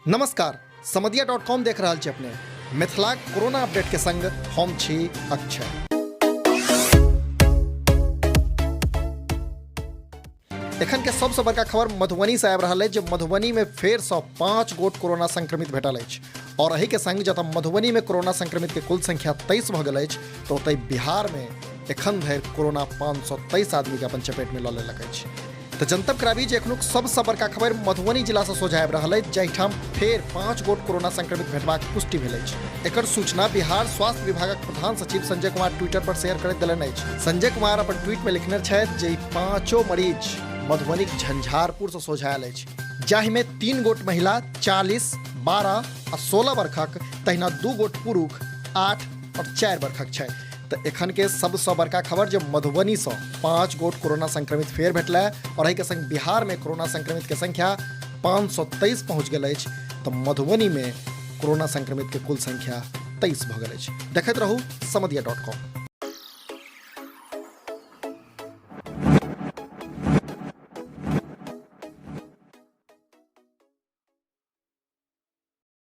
नमस्कार, समदिया dot com देख रहल छी अपने। मिथिलाक कोरोना अपडेट के संग हम छी अक्षय। एखन के सबसँ बड़का खबर मधुबनी से आबि रहल अछि जे मधुबनी में फेर सँ 5 गोट कोरोना संक्रमित भेटल अछि और एहि के संग जतऽ मधुबनी में कोरोना संक्रमित के कुल संख्या 23 भऽ गेल अछि तऽ ओतहि बिहार में एखन धरि कोरोना 523 आदमी के अपन चपेट में लऽ लेलक अछि। तऽ जनतब कराबी जे एखनुक सबसँ बड़का खबर मधुबनी जिलासँ सोझा आबि रहल अछि, जाहिठाम फेर 5 गोट कोरोना संक्रमित भेटबाक पुष्टि भेल अछि। एकर सूचना बिहार स्वास्थ्य विभागक प्रधान सचिव संजय कुमार ट्विटर पर शेयर करैत देलनि अछि। संजय कुमार अपन ट्वीट मे लिखने छथि जे ई पांचो मरीज मधुबनीक झंझारपुर सँ सोझा आयल अछि, जाहिमे 3 गोट महिला 40, 12 आ 16 बरखक, तहिना 2 गोट पुरुष 8 और 4 बरखक छथि। तऽ एखन के सबसँ बड़का खबर जे मधुबनी सँ 5 गोट कोरोना संक्रमित फेर भेटलै और एहि के संग बिहार में कोरोना संक्रमित के संख्या 523 पहुंच गेल अछि। तऽ मधुबनी में कोरोना संक्रमित के कुल संख्या 23 भऽ गेल अछि। देखैत रहू समदिया डॉट कॉम।